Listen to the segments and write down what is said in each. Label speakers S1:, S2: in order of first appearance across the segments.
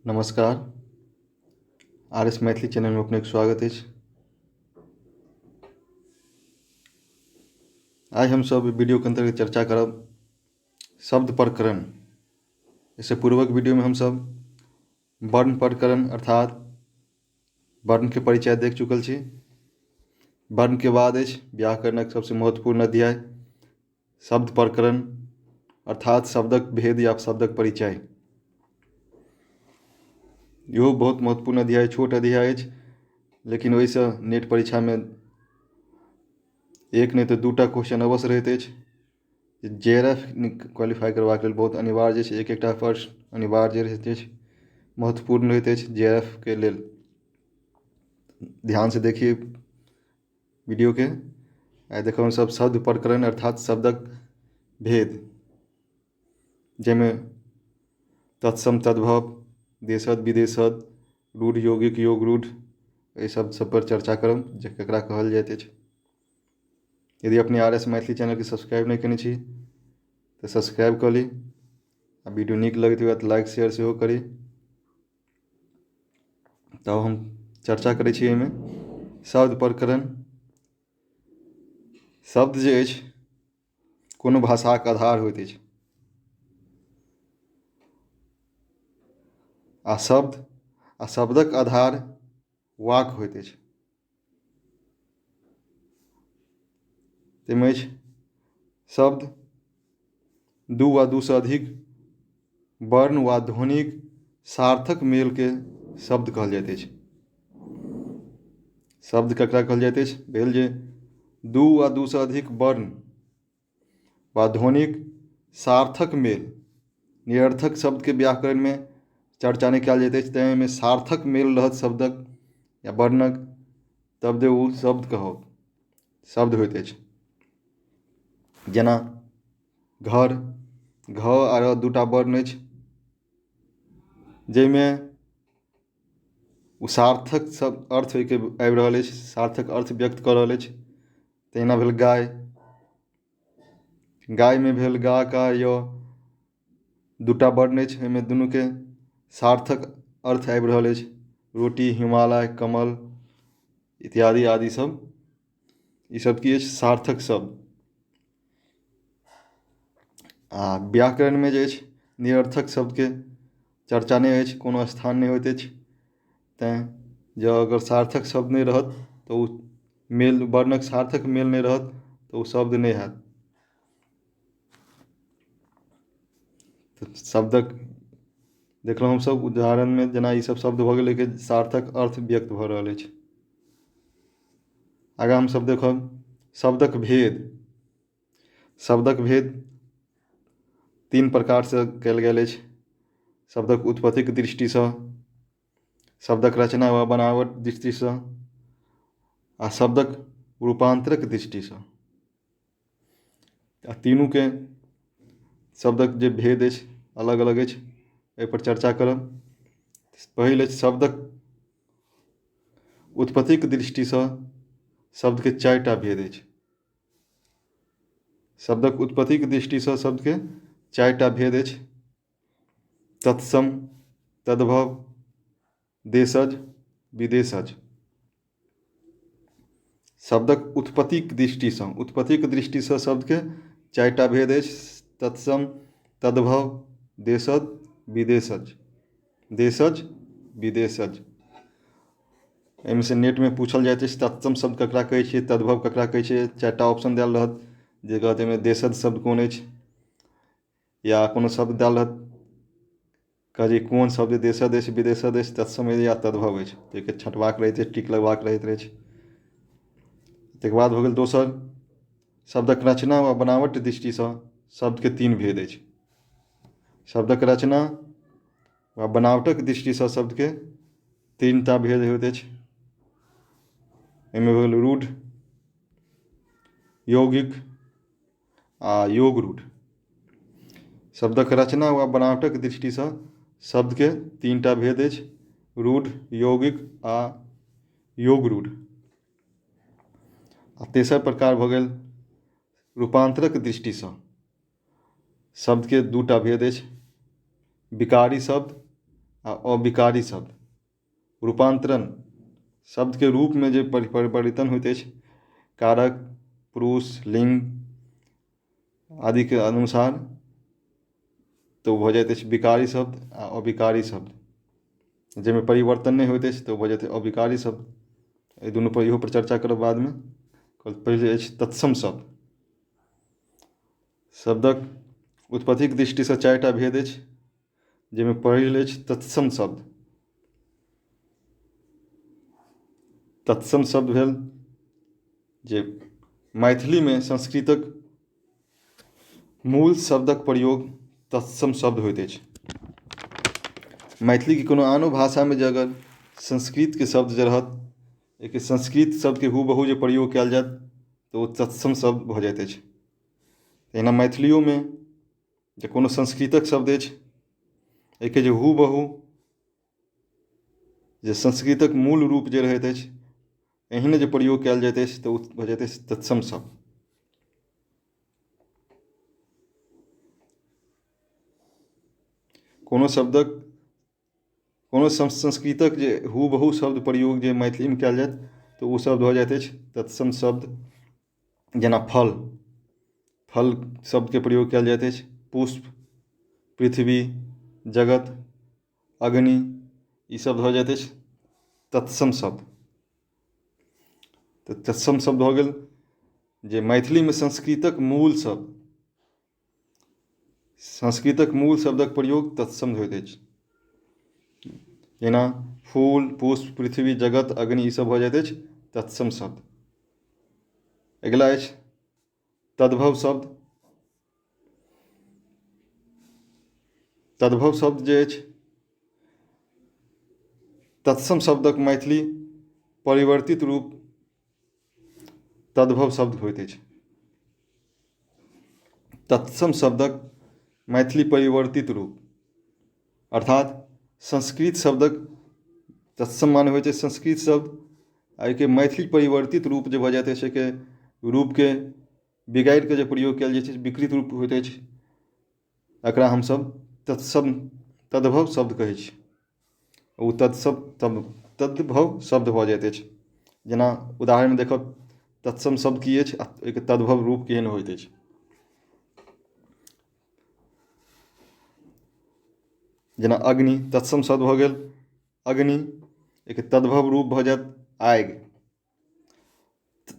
S1: नमस्कार, आर एस मैथिली चैनलमे अपनेके स्वागत अछि। आइ हमसभ वीडियोके अन्तर्गत चर्चा करब शब्द प्रकरण। एहिसँ पूर्वक वीडियोमे हमसभ वर्ण प्रकरण अर्थात वर्णके परिचय देख चुकल छी। वर्णके बाद अछि व्याकरणक सबसँ महत्वपूर्ण अध्याय शब्द प्रकरण अर्थात शब्दक भेद या शब्दक परिचय। इहो बहुत महत्वपूर्ण अध्याय, छोट अध्याय अछि, लेकिन ओहिसँ नेट परीक्षामे एक नहि तऽ दूटा क्वेश्चन अवश्य रहैत अछि। जे आर एफ क्वालिफाइ करबाक लेल बहुत अनिवार्य छै, एक एकटा प्रश्न अनिवार्य रहैत अछि, महत्वपूर्ण रहैत अछि जे आर एफ के लेल। ध्यानसँ देखिए वीडियोके। आइ देखब हमसभ शब्द प्रकरण अर्थात शब्दक भेद, जाहिमे तत्सम तद्भव, देशज विदेशज, रूढ़ यौगिक योग रूढ़, एहि सब पर चर्चा करब जे ककरा कहल जाइत अछि। यदि अपने आर एस मैथिली चैनलके सब्सक्राइब नहि कयने छी तऽ सब्सक्राइब कऽ ली, आ वीडियो नीक लगैत हुए तऽ लाइक शेयर सेहो करी। तब हम चर्चा करै छी एहिमे शब्द प्रकरण। शब्द जे अछि कोनो भाषाक आधार होइत अछि, आ शब्द आ शब्दक आधार वाक्य होइत अछि। ताहिमे अछि शब्द दू वा दूसँ अधिक वर्ण वा ध्वनिक सार्थक मेलके शब्द कहल जाइत अछि। शब्द ककरा कहल जाइत अछि? भेल जे दू वा दूसँ अधिक वर्ण वा ध्वनिक सार्थक मेल। निरर्थक शब्दके व्याकरणमे चर्चा नहि कयल जाइत अछि, तैँ एहिमे सार्थक मेल रहत शब्दक या वर्णक, तब जे ओ शब्द कहब शब्द होइत अछि। जेना घर, घ आ र दूटा वर्ण अछि जाहिमे ओ सार्थक सब अर्थ ओहिके आबि रहल अछि, सार्थक अर्थ व्यक्त कऽ रहल अछि। तहिना भेल गाय, गायमे भेल गा का य, दूटा वर्ण अछि, ओहिमे दुनूके सार्थक अर्थ आबि रहल अछि। रोटी, हिमालय, कमल इत्यादि आदि सब, ईसभ की अछि? सार्थक शब्द। आ व्याकरणमे जे अछि निरर्थक शब्दके चर्चा नहि अछि, कोनो स्थान नहि होइत अछि। तैँ जँ अगर सार्थक शब्द नहि रहत तऽ ओ मेल वर्णक सार्थक मेल नहि रहत तऽ ओ शब्द नहि हैत। तऽ शब्दक देखलहुँ हमसभ उदाहरणमे जेना ईसभ शब्द भऽ गेल, एहिके सार्थक अर्थ व्यक्त भऽ रहल अछि। आगाँ हमसभ देखब शब्दक भेद। शब्दक भेद तीन प्रकारसँ कयल गेल अछि: शब्दक उत्पत्तिक दृष्टिसँ, शब्दक रचना वा बनावट दृष्टिसँ, आ शब्दक रूपान्तरक दृष्टिसँ। आ तीनूके शब्दक जे भेद अछि अलग अलग अछि, एहिपर चर्चा करब। पहिल अछि शब्दक उत्पत्तिक दृष्टिसँ शब्दके चारिटा भेद अछि। शब्दक उत्पत्तिक दृष्टिसँ शब्दके चारिटा भेद अछि: तत्सम, तद्भव, देशज, विदेशज। शब्दक उत्पत्तिक दृष्टिसँ, उत्पत्तिक दृष्टिसँ शब्दके चारिटा भेद अछि: तत्सम, तद्भव, देशज, विदेशज। देशज, विदेशज। एहिमे से नेटमे पूछल जाइत अछि तत्सम शब्द ककरा कहै छियै, तद्भव ककरा कहै छियै। चारिटा ऑप्शन देल रहत जे कहत एहिमे देशज शब्द कोन अछि, या कोनो शब्द देल रहत कहत जे कोन शब्द देशज अछि, विदेशज अछि, तत्सम अछि या तद्भव अछि। तऽ एहिके छँटबाक रहैत अछि, टिक लगबाक रहैत अछि। ताहिके बाद भऽ गेल दोसर, शब्दक रचना वा बनावट दृष्टिसँ शब्दके तीन भेद अछि। शब्दक रचना वा बनावटक दृष्टिसँ शब्दके तीनटा भेद होइत अछि। एहिमे भऽ गेल रूढ़, यौगिक आ योग रूढ़। शब्दक रचना वा बनावटक दृष्टिसँ शब्दके तीनटा भेद अछि: रूढ़, यौगिक आ योग रूढ़। आ तेसर प्रकार भऽ गेल रूपान्तरक दृष्टिसँ शब्दके दूटा भेद अछि: विकारी शब्द आ अविकारी शब्द। रूपान्तरण शब्दके रूपमे जे परिवर्तन होइत अछि, कारक, पुरुष, लिङ्ग आदिके अनुसार, तऽ ओ भऽ जाइत अछि विकारी शब्द आ अविकारी शब्द। जाहिमे परिवर्तन नहि होइत अछि तऽ ओ भऽ जाइत अछि अविकारी शब्द। एहि दुनूपर इहोपर चर्चा करब बादमे। पहिल अछि तत्सम शब्द। शब्दक उत्पत्तिक दृष्टिसँ चारिटा भेद अछि, जाहिमे पहिल अछि तत्सम शब्द। तत्सम शब्द भेल जे मैथिलीमे संस्कृतक मूल शब्दक प्रयोग तत्सम शब्द होइत अछि। मैथिलीके कोनो आनो भाषामे जे अगर संस्कृतके शब्द जे रहत, एहिके संस्कृत शब्दके हूबहू जे प्रयोग कयल जायत तऽ ओ तत्सम शब्द भऽ जाइत अछि। तहिना मैथिलियोमे जे कोनो संस्कृतक शब्द अछि, एहिके जे हूबहू जे संस्कृतक मूल रूप जे रहैत अछि, एहने जे प्रयोग कयल जाइत अछि तऽ ओ भऽ जाइत अछि तत्सम शब्द। कोनो शब्दक कोनो संस्कृतक जे हूबहू शब्द प्रयोग जे मैथिलीमे कयल जायत तऽ ओ शब्द भऽ जाइत अछि तत्सम शब्द। जेना फल, फल शब्दके प्रयोग कयल जाइत अछि, पुष्प, पृथ्वी, जगत, अग्नि, ईसभ भऽ जाइत अछि तत्सम शब्द। तऽ तत्सम शब्द भऽ गेल जे मैथिलीमे संस्कृतक मूल शब्द, संस्कृतक मूल शब्दक प्रयोग तत्सम होइत अछि। जेना फूल, पुष्प, पृथ्वी, जगत, अग्नि, ईसभ भऽ जाइत अछि तत्सम शब्द। अगिला अछि तद्भव शब्द। तद्भव शब्द जे अछि तत्सम शब्दक मैथिली परिवर्तित रूप तद्भव शब्द होइत अछि। तत्सम शब्दक मैथिली परिवर्तित रूप अर्थात संस्कृत शब्दक तत्सम माने होइत छै संस्कृत शब्द, आ एहिके मैथिली परिवर्तित रूप जे भऽ जाइत अछि, एहिके रूपके बिगाड़ि कऽ जे प्रयोग कयल जाइत छै, विकृत रूप होइत अछि, एकरा हमसभ तत्सम तद्भव शब्द कहै छी। ओ तत्सम तद्भव शब्द भऽ जाइत अछि। जेना उदाहरणमे देखब तत्सम शब्द की अछि आ ओहिके तद्भव रूप केहन होइत अछि। जेना अग्नि तत्सम शब्द भऽ गेल अग्नि, एहिके तद्भव रूप भऽ जायत आगि।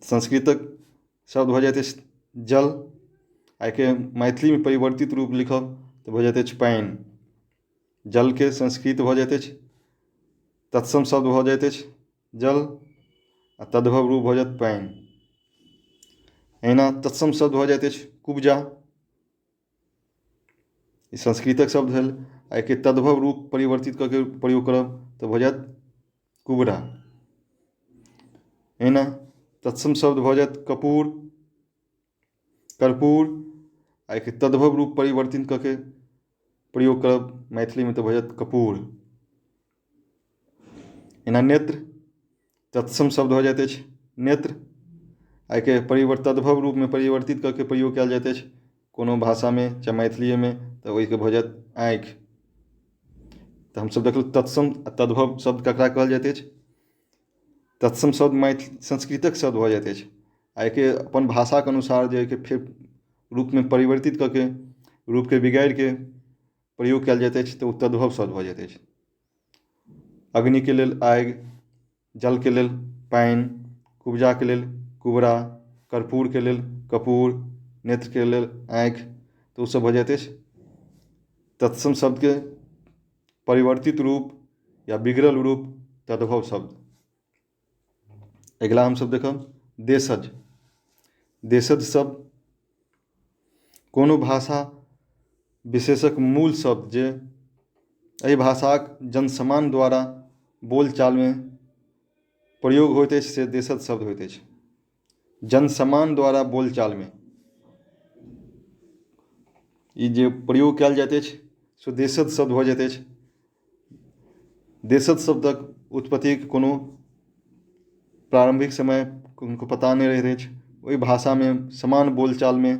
S1: संस्कृतक शब्द भऽ जाइत अछि जल, आ एहिके मैथिलीमे परिवर्तित रूप लिखब तऽ भऽ जाइत अछि पानि। जलके संस्कृत भऽ जाइत अछि तत्सम शब्द भऽ जाइत अछि जल, आ तद्भव रूप भऽ जायत पानि। एहिना तत्सम शब्द भऽ जाइत अछि कुब्जा, ई संस्कृतक शब्द भेल, आ एहिके तद्भव रूप परिवर्तित कऽ के प्रयोग करब तऽ भऽ जायत कुबरा। एहिना तत्सम शब्द भऽ जायत कपूर, कर्पूर, आ एहिके तद्भव रूप परिवर्तित कऽ के प्रयोग करब मैथिलीमे तऽ भऽ जायत कपूर। एना नेत्र तत्सम शब्द भऽ जाइत अछि नेत्र, आ एहिके तद्भव रूपमे परिवर्तित कऽ के प्रयोग कयल जाइत अछि कोनो भाषामे चाहे मैथिलीएमे तऽ ओहिके भऽ जायत आँखि। तऽ हमसभ देखलहुँ तत्सम आ तद्भव शब्द ककरा कहल जाइत अछि। तत्सम शब्द मैथिली संस्कृतक शब्द भऽ जाइत अछि, आ एहिके अपन भाषाके अनुसार जे एहिके फेर रूपमे परिवर्तित कऽ के रूपके बिगाड़ि के प्रयोग कयल जाइत अछि तऽ ओ तद्भव शब्द भऽ जाइत अछि। अग्निके लेल आगि, जलके लेल पानि, कुब्जाके लेल कुबरा, कर्पूरके लेल कपूर, नेत्रके लेल आँखि, तऽ ओसभ भऽ जाइत अछि तत्सम शब्दके परिवर्तित रूप या बिगड़ल रूप तद्भव शब्द। अगिला हमसभ देखब देशज। देशज शब्द कोनो भाषा विशेषक मूल शब्द जे एहि भाषाक जनसामान्य द्वारा बोलचालमे प्रयोग होइत अछि से देशज शब्द होइत अछि। जनसामान्य द्वारा बोलचालमे ई जे प्रयोग कयल जाइत अछि से देशज शब्द भऽ जाइत अछि। देशज शब्दक उत्पत्तिक कोनो प्रारम्भिक समय हुनको पता नहि रहैत अछि। ओहि भाषामे समान बोलचालमे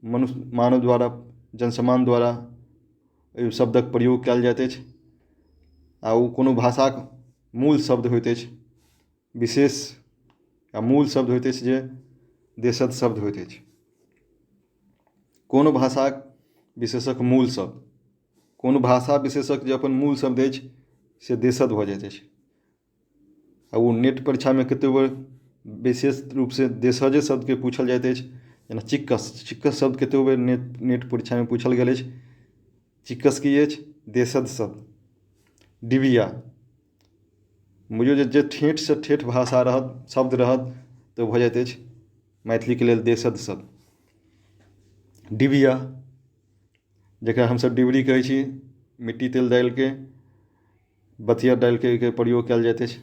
S1: मनुष्य मानव द्वारा जनसामान्य द्वारा एहि शब्दक प्रयोग कयल जाइत अछि। आ ओ कोनो भाषाक मूल शब्द होइत अछि। विशेष आ मूल शब्द होइत अछि जे देशज शब्द होइत अछि। कोनो भाषाक विशेषक मूल शब्द, कोनो भाषा विशेषक जे अपन मूल शब्द अछि से देशज भऽ जाइत अछि। आ ओ नेट परीक्षामे कतेक बेर विशेष रूपसँ देशजे शब्दके पूछल जाइत अछि। जेना चिक्कस, चिक्कस शब्द कतेको बेर नेट परीक्षामे पूछल गेल अछि। चिक्कस की अछि? देशज शब्द। डिबिया, बुझियौ जे जे ठेठसँ ठेठ भाषा रहत, शब्द रहत, तऽ भऽ जाइत अछि मैथिलीके लेल देशज शब्द। डिबिया, जकरा हमसभ डिबरी कहै छी, मिट्टी तेल डालिके बतिया डालिके एहिके प्रयोग कयल जाइत अछि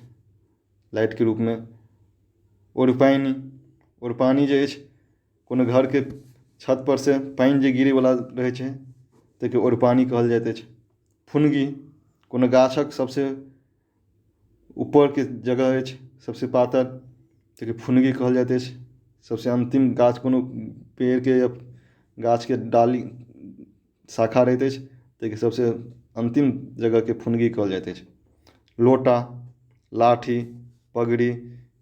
S1: लाइटके रूपमे। ओरपानि, ओरपानि जे अछि कोनो घरके छतपर से पानि जे गिरैवला रहै छै ताहिके ओरपानि कहल जाइत अछि। फुनगी कोनो गाछक सभसँ ऊपरके जगह अछि, सभसँ पातर, ताहिके फुनगी कहल जाइत अछि। सभसँ अन्तिम गाछ कोनो पेड़के या गाछके डाली शाखा रहैत अछि, ताहिके सभसँ अन्तिम जगहके फुनगी कहल जाइत अछि। लोटा, लाठी, पगड़ी,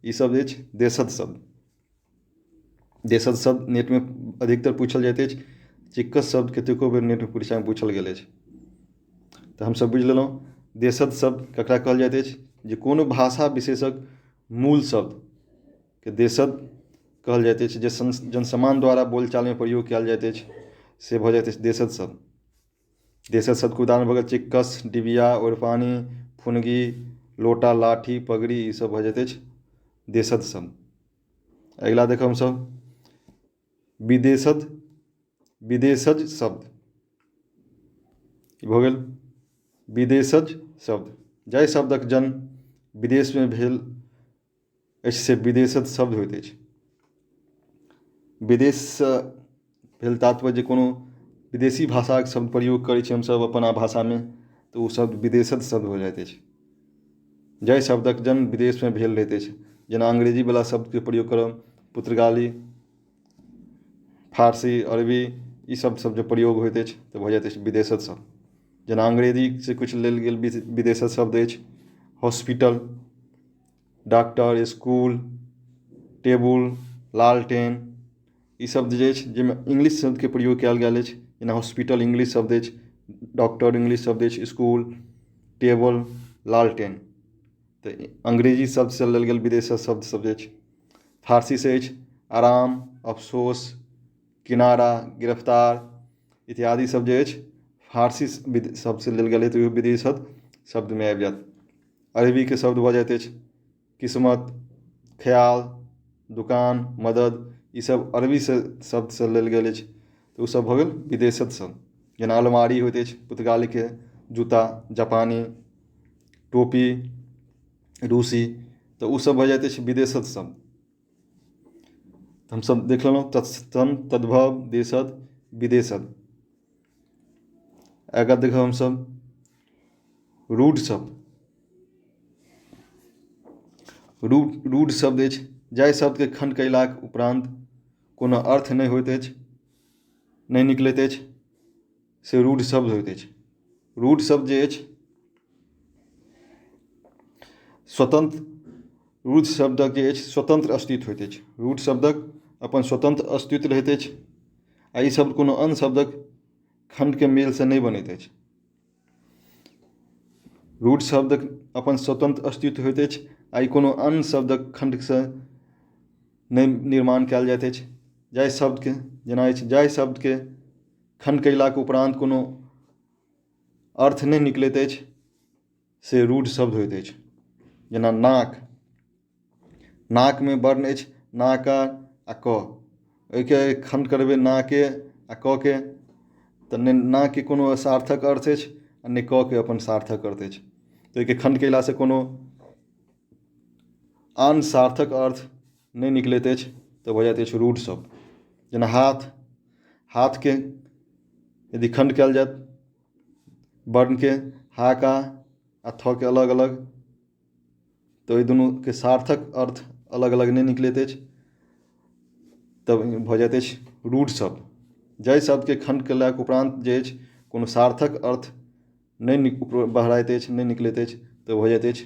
S1: ईसभ अछि देशज शब्द। देशज शब्द नेटमे अधिकतर पूछल जाइत अछि। चिक्कस शब्द कतेको बेर नेट परीक्षामे पूछल गेल अछि। तऽ हमसभ बुझि लेलहुँ देशज शब्द ककरा कहल जाइत अछि, जे कोनो भाषा विशेषक मूल शब्दके देशज कहल जाइत अछि, जे जनसामान्य द्वारा बोलचालमे प्रयोग कयल जाइत अछि से भऽ जाइत अछि देशज शब्द। देशज शब्दके उदाहरण भऽ गेल चिक्कस, डिबिया, ओरपानी, फुनगी, लोटा, लाठी, पगड़ी, ईसभ भऽ जाइत अछि देशज शब्द। अगिला देखब हमसभ विदेशज, विदेशज शब्द। ई भऽ गेल विदेशज शब्द। जाहि शब्दक जन्म विदेशमे भेल अछि से विदेशज शब्द होइत अछि। विदेशसँ भेल तात्पर्य जे कोनो विदेशी भाषाक शब्द प्रयोग करै छी हमसभ अपना भाषामे, तऽ ओ शब्द विदेशज शब्द भऽ जाइत अछि। जाहि शब्दक जन्म विदेशमे भेल रहैत अछि, जेना अंग्रेजीवला शब्दके प्रयोग करब, पुर्तगाली, फारसी, अरबी, ई सब शब्द जे प्रयोग होइत अछि तऽ भऽ जाइत अछि विदेशज शब्द। जेना अंग्रेजीसँ किछु लेल गेल विदेशज शब्द अछि हॉस्पिटल, डॉक्टर, स्कूल, टेबुल, लालटेन, ई शब्द जे अछि जाहिमे इंग्लिश शब्दके प्रयोग कयल गेल अछि। जेना हॉस्पिटल इंग्लिश शब्द अछि, डॉक्टर इंग्लिश शब्द अछि, स्कूल, टेबल, लालटेन, तऽ अंग्रेजी शब्दसँ लेल गेल विदेशज शब्द सब अछि। फारसीसँ अछि आराम, अफसोस, किनारा, गिरफ्तार इत्यादि सब जे अछि फारसी शब्दसँ लेल गेल अछि, तऽ विदेशज शब्दमे आबि जायत। अरबीके शब्द भऽ जाइत अछि किस्मत, ख्याल, दुकान, मदद, ईसभ अरबीसँ शब्दसँ लेल गेल अछि, तऽ ओसभ भऽ गेल विदेशज शब्द। जेना अलमारी होइत अछि पुर्तगालीके, जूता जापानी, टोपी रूसी, तऽ ओसभ भऽ जाइत अछि विदेशज शब्द। हमसभ देख लेलहुँ तत्सम, तद्भव, देशज, विदेशज। आगाँ देखब हमसभ रूढ़ शब्द। रूढ़ शब्द अछि जाहि शब्दके खण्ड कयलाक उपरान्त कोनो अर्थ नहि होइत अछि, नहि निकलैत अछि, से रूढ़ शब्द होइत अछि। रूढ़ शब्द जे अछि स्वतन्त्र, रूढ़ शब्दक जे अछि स्वतन्त्र अस्तित्व होइत अछि। रूढ़ शब्दक अपन स्वतन्त्र अस्तित्व रहैत अछि आ ई शब्द कोनो अन्य शब्दक खण्डके मेलसँ नहि बनैत अछि। रूढ़ शब्दक अपन स्वतन्त्र अस्तित्व होइत अछि आ ई कोनो अन्य शब्दक खण्डसँ नहि निर्माण कयल जाइत अछि। जाहि शब्दके जेना अछि जाहि शब्दके खण्ड कयलाक उपरान्त कोनो अर्थ नहि निकलैत अछि से रूढ़ शब्द होइत अछि। जेना नाक, नाकमे वर्ण अछि नाका आ क, ओहिके खण्ड करबै नाके आ क के, तऽ नहि नाके कोनो सार्थक अर्थ अछि आ नहि क के अपन सार्थक अर्थ अछि। तऽ ओहिके खण्ड कयलासँ कोनो आन सार्थक अर्थ नहि निकलैत अछि, तऽ भऽ जाइत अछि रूढ़ शब्द। जेना हाथ, हाथके यदि खण्ड कयल जायत वर्णके हा का आ थ के अलग अलग, तऽ ओहि दुनूके सार्थक अर्थ अलग अलग नहि निकलैत अछि, तब भऽ जाइत अछि रूढ़ शब्द। जाहि शब्दके खण्ड कयलाके उपरान्त जे अछि कोनो सार्थक अर्थ नहि बहराइत अछि, नहि निकलैत अछि, तऽ भऽ जाइत अछि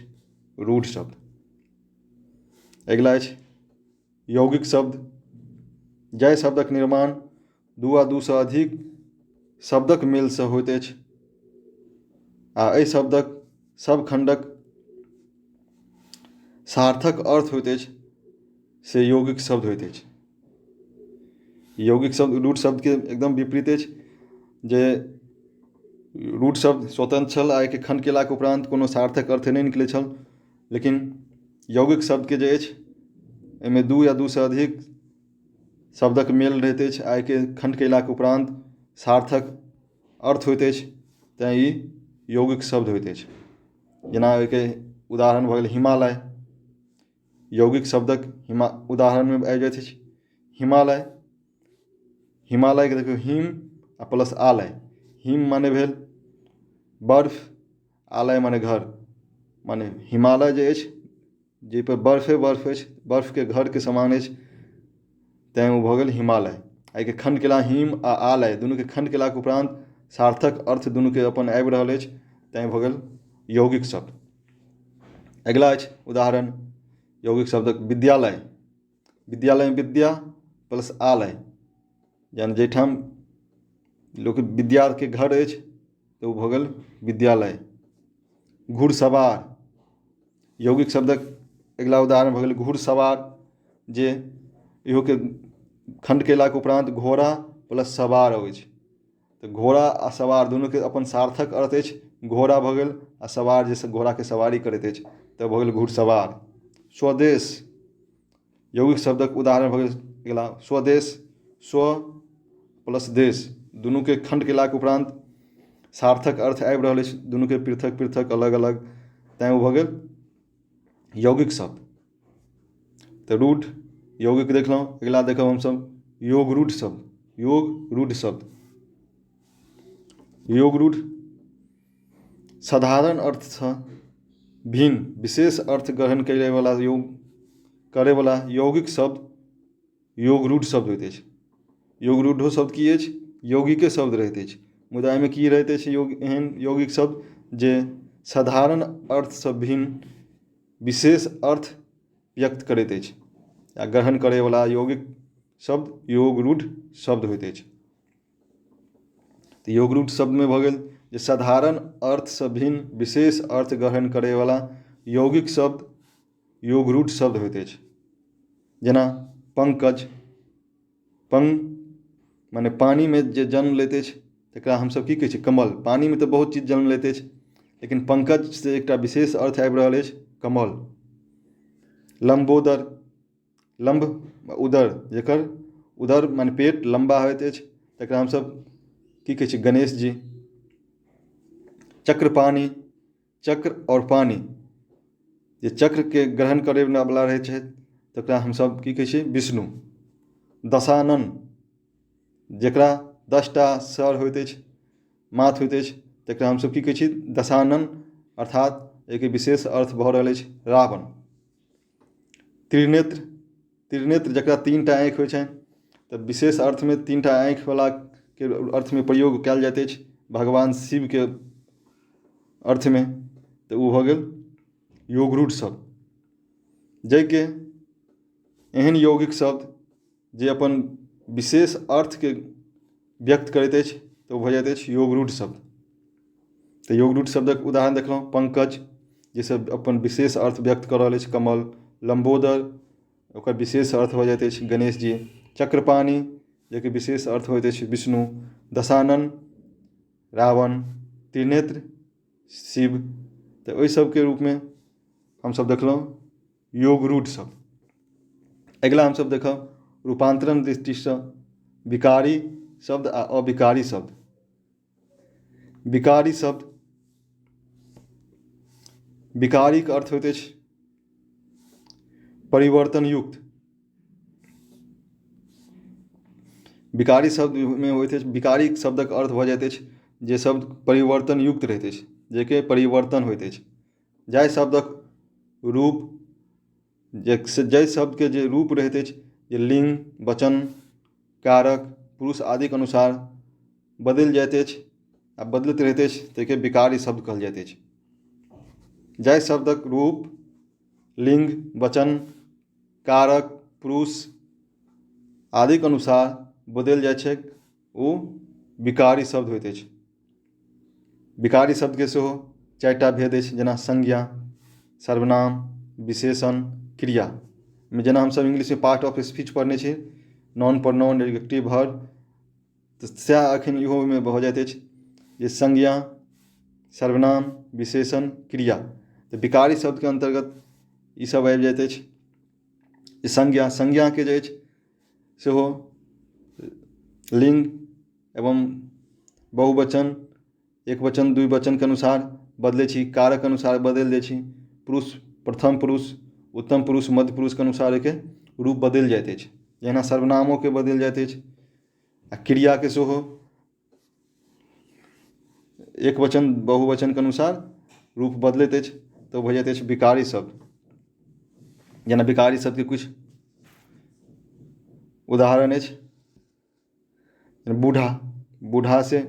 S1: रूढ़ शब्द। अगिला अछि यौगिक शब्द। जाहि शब्दक निर्माण दू वा दूसँ अधिक शब्दक मेलसँ होइत अछि आ एहि शब्दक सभ खण्डक सार्थक अर्थ होइत अछि से यौगिक शब्द होइत अछि। यौगिक शब्द रूढ़ शब्दके एकदम विपरीत अछि, जे रूढ़ शब्द स्वतन्त्र छल आ एहिके खण्ड कयलाके उपरान्त कोनो सार्थक अर्थ नहि निकलैत छल, लेकिन यौगिक शब्दके जे अछि एहिमे दू या दूसँ अधिक शब्दक मेल रहैत अछि आ एहिके खण्ड कयलाके उपरान्त सार्थक अर्थ होइत अछि, तैँ ई यौगिक शब्द होइत अछि। जेना ओहिके उदाहरण भऽ गेल हिमालय। यौगिक शब्दक उदाहरणमे आबि जाइत अछि हिमालय। हिमालयके देखियौ हिम आ प्लस आलय। हिम माने भेल बर्फ, आलय माने घर, माने हिमालय जे अछि जाहिपर बर्फे बर्फ अछि, बर्फके घरके समान अछि, तैँ ओ भऽ गेल हिमालय। एहिके खण्ड कयला हिम आ आलय दुनूके खण्ड कयलाके उपरान्त सार्थक अर्थ दुनूके अपन आबि रहल अछि, तैँ भऽ गेल यौगिक शब्द। अगिला अछि उदाहरण यौगिक शब्दक विद्यालय। विद्यालयमे विद्या प्लस आलय, यानि जाहिठाम लोक विद्याके घर अछि तऽ ओ भऽ गेल विद्यालय। घुड़सवार यौगिक शब्दक अगिला उदाहरण भऽ गेल घुड़सवार, जे इहोके खण्ड कयलाके उपरान्त घोड़ा प्लस सवार अबै छै, तऽ घोड़ा आ सवार दुनूके अपन सार्थक अर्थ अछि। घोड़ा भऽ गेल आ सवार जाहिसँ घोड़ाके सवारी करैत अछि, तऽ भऽ गेल घुड़सवार। स्वदेश यौगिक शब्दक उदाहरण भऽ गेल अगिला स्वदेश। स्व प्लस देश दुनूके खण्ड कयलाके उपरान्त सार्थक अर्थ आबि रहल अछि दुनूके पृथक पृथक अलग अलग, तैँ ओ भऽ गेल यौगिक शब्द। तऽ रूढ़ यौगिक देखलहुँ। अगिला देखब हमसभ योगरूढ़ शब्द। योग रूढ़ शब्द। योगरूढ़ साधारण अर्थसँ भिन्न विशेष अर्थ ग्रहण करयवला योग करयवला यौगिक शब्द योगरूढ़ शब्द होइत अछि। योगरूढ़ो शब्द की अछि? यौगिके शब्द रहैत अछि, मुदा एहिमे की रहैत अछि योग एहन यौगिक शब्द जे साधारण अर्थसँ भिन्न विशेष अर्थ व्यक्त करैत अछि आ ग्रहण करयवला यौगिक शब्द योगरूढ़ शब्द होइत अछि। तऽ योगरूढ़ शब्दमे भऽ गेल जे साधारण अर्थसँ भिन्न विशेष अर्थ ग्रहण करयवला यौगिक शब्द योगरूढ़ शब्द होइत अछि। जेना पंकज, पंग माने पानिमे जे जन्म लैत अछि तकरा हमसभ की कहै छियै? कमल। पानिमे तऽ बहुत चीज जन्म लैत अछि, लेकिन पंकजसँ एकटा विशेष अर्थ आबि रहल अछि कमल। लम्बोदर, लम्ब उदर, जकर उदर माने पेट लम्बा होइत अछि तकरा हमसभ की कहै छियै? गणेश जी। चक्रपाणि, चक्र आओर पानि, जे चक्रके ग्रहण करयवला रहै छथि तकरा हमसभ की कहै छियै? विष्णु। दशानन, जकरा 10टा सर होइत अछि, माथ होइत अछि, तकरा हमसभ की कहै छियै? दशानन, अर्थात एहिके विशेष अर्थ भऽ रहल अछि रावण। त्रिनेत्र, त्रिनेत्र जकरा 3टा आँखि होइ छनि, तऽ विशेष अर्थमे 3टा आँखिवलाके अर्थमे प्रयोग कयल जाइत अछि भगवान शिवके अर्थमे, तऽ ओ भऽ गेल योगरूढ़ शब्द। जाहिके एहन यौगिक शब्द जे अपन विशेष अर्थके व्यक्त करैत अछि तऽ ओ भऽ जाइत अछि योगरूढ़ शब्द। तऽ योगरूढ़ शब्दक उदाहरण देखलहुँ पंकज, जाहिसँ अपन विशेष अर्थ व्यक्त कऽ रहल अछि कमल। लम्बोदर, ओकर विशेष अर्थ भऽ जाइत अछि गणेश जी। चक्रपाणि, जाहिके विशेष अर्थ होइत अछि विष्णु। दशानन रावण। त्रिनेत्र शिव। तऽ ओहि सबके रूपमे हमसभ देखलहुँ योगरूढ़ शब्द। अगिला हमसभ देखब रूपान्तरण दृष्टिसँ विकारी शब्द आ अविकारी शब्द। विकारी शब्द, विकारीके अर्थ होइत अछि परिवर्तन युक्त। विकारी शब्दमे होइत अछि, विकारी शब्दक अर्थ भऽ जाइत अछि जे शब्द परिवर्तन युक्त रहैत अछि, जाहिके परिवर्तन होइत अछि। जाहि शब्दक रूप, जाहि शब्दके जे रूप रहैत अछि जे लिंग, वचन, कारक, पुरुष आदिके अनुसार बदलि जाइत अछि, आ बदलैत रहैत अछि ताहिके विकारी शब्द कहल जाइत अछि। जाहि शब्दक रूप लिङ्ग, वचन, कारक, पुरुष आदिके अनुसार बदलि जाइत छैक ओ विकारी शब्द होइत अछि। विकारी शब्दके सेहो चारिटा भेद अछि, जेना संज्ञा, सर्वनाम, विशेषण, क्रिया। जेना हमसभ इंग्लिशमे पार्ट ऑफ स्पीच पढ़ने छी, नॉन प्रोनाउन, एडजेक्टिव, वर्ब, तऽ सएह एखन इहोमे भऽ जाइत अछि जे संज्ञा, सर्वनाम, विशेषण, क्रिया। तऽ विकारी शब्दके अन्तर्गत ईसभ आबि जाइत अछि। संज्ञा, संज्ञाके जे अछि सेहो लिङ्ग एवं बहुवचन, एकवचन, द्विवचनके अनुसार बदलै छी, कारक अनुसार बदलि दै छी, पुरुष, प्रथम पुरुष, उत्तम पुरुष, मध्य पुरुषके अनुसार एहिके रूप बदलि जाइत अछि। जेना सर्वनामोके बदलि जाइत अछि आ क्रियाके सेहो एकवचन बहुवचनके अनुसार रूप बदलैत अछि, तऽ भऽ जाइत अछि विकारी शब्द। जेना विकारी शब्दके किछु उदाहरण अछि, बूढ़ा, बूढ़ासँ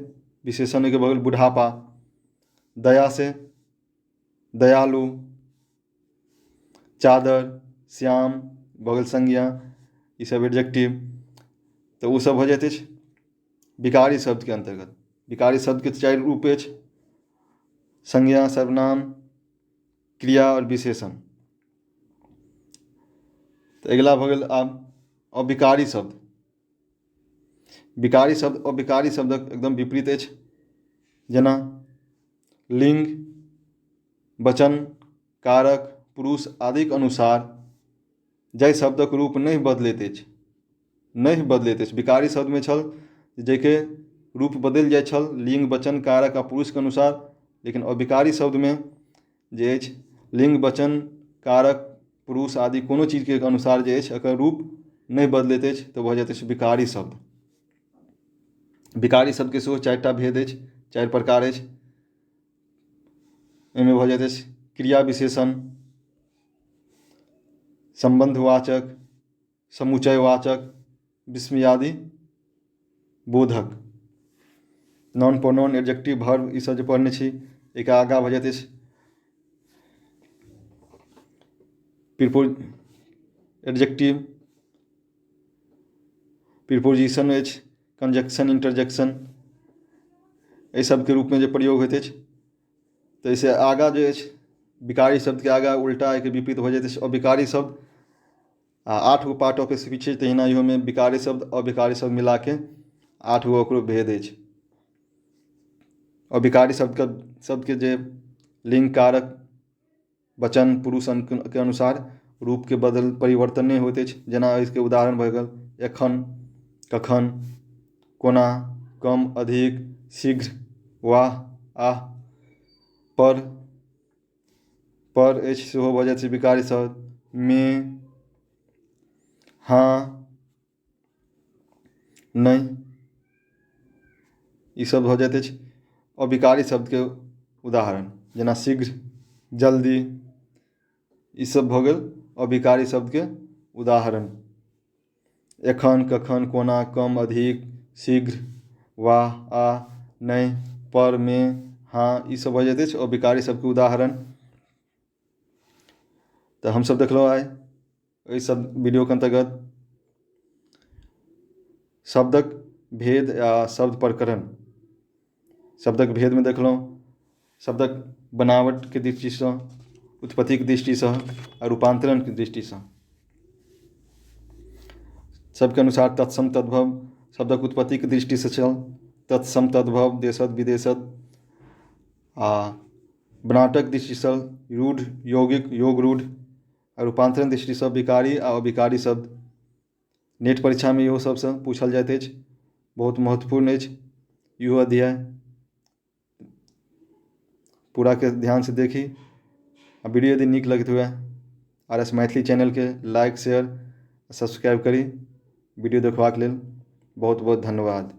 S1: विशेषण ओहिके भऽ गेल बुढ़ापा, दयासँ दयालु, चादर, श्याम भऽ गेल संज्ञा, ईसभ एडजेक्टिव, तऽ ओसभ भऽ जाइत अछि विकारी शब्दके अन्तर्गत। विकारी शब्दके चारि रूप अछि, संज्ञा, सर्वनाम, क्रिया आओर विशेषण। तऽ अगिला भऽ गेल आब अविकारी शब्द। विकारी शब्द अविकारी शब्दक एकदम विपरीत अछि, जेना लिङ्ग, वचन, कारक, पुरुष आदिके अनुसार जाहि शब्दक रूप नहि बदलैत अछि, नहि बदलैत अछि। विकारी शब्दमे छल जाहिके रूप बदलि जाइत छल लिङ्ग, वचन, कारक आ पुरुषके अनुसार, लेकिन अविकारी शब्दमे जे अछि लिङ्ग, वचन, कारक, पुरुष आदि कोनो चीजके अनुसार जे अछि एकर रूप नहि बदलैत अछि, तऽ भऽ जाइत अछि विकारी शब्द। विकारी शब्दके सेहो चारिटा भेद अछि, चारि प्रकार अछि। एहिमे भऽ जाइत अछि क्रिया विशेषण, सम्बन्धवाचक, समुच्चयवाचक, विस्मयादि बोधक, नॉन प्रोनाउन, एडजेक्टिव, वर्ब, ईसभ जे पढ़ने छी। एहिके आगाँ भऽ जाइत अछि एडजेक्टिव, प्रिपोजिशन अछि, कंजक्शन, इंटरजेक्शन, एहि सभके रूपमे जे प्रयोग होइत अछि। तऽ एहिसँ आगाँ जे अछि विकारी शब्दके आगाँ उल्टा एहिके विपरीत भऽ जाइत अछि अविकारी शब्द। आ 8 गो पार्ट ऑफ स्पीच छै, तहिना इहोमे विकारी शब्द अविकारी शब्द मिलाके 8 गो ओकरो भेद अछि। अविकारी शब्दके जे लिङ्ग, कारक, वचन, पुरुष के अनुसार रूपके बदल परिवर्तन नहि होइत अछि। जेना इसके उदाहरण भऽ गेल एखन, कखन, कोना, कम, अधिक, शीघ्र, वाह, आह, पर, पर अछि सेहो भऽ जाइ छै विकारी शब्द, मे, हाँ, नहि, ईसभ भऽ जाइत अछि अविकारी शब्दके उदाहरण, जेना शीघ्र, जल्दी, ईसभ भऽ गेल अविकारी शब्दके उदाहरण। एखन, कखन, कोना, कम, अधिक, शीघ्र, वाह, आ, नहि, पर, मे, हाँ, ईसभ भऽ जाइत अछि अविकारी शब्दके उदाहरण। तऽ हमसभ देखलहुँ आइ एहि सब वीडियोके अन्तर्गत शब्दक भेद आ शब्द प्रकरण। शब्दक भेदमे देखलहुँ शब्दक बनावटके दृष्टिसँ, उत्पत्तिके दृष्टिसँ आ रूपान्तरणके दृष्टिसँ। सबके अनुसार तत्सम तद्भव शब्दक उत्पत्तिके दृष्टिसँ छल, तत्सम तद्भव, देशज विदेशज, आ बनावटक दृष्टिसँ रूढ़, यौगिक, योग रूढ़, आ रूपान्तरण दृष्टिसँ विकारी आ अविकारी शब्द। नेट परीक्षामे इहो सबसँ पूछल जाइत अछि, बहुत महत्वपूर्ण अछि इहो अध्याय। पूराके ध्यानसँ देखी आ वीडियो यदि नीक लगैत हुए आर एस मैथिली चैनलके लाइक, शेयर, सब्सक्राइब करी। वीडियो देखबाक लेल बहुत बहुत धन्यवाद।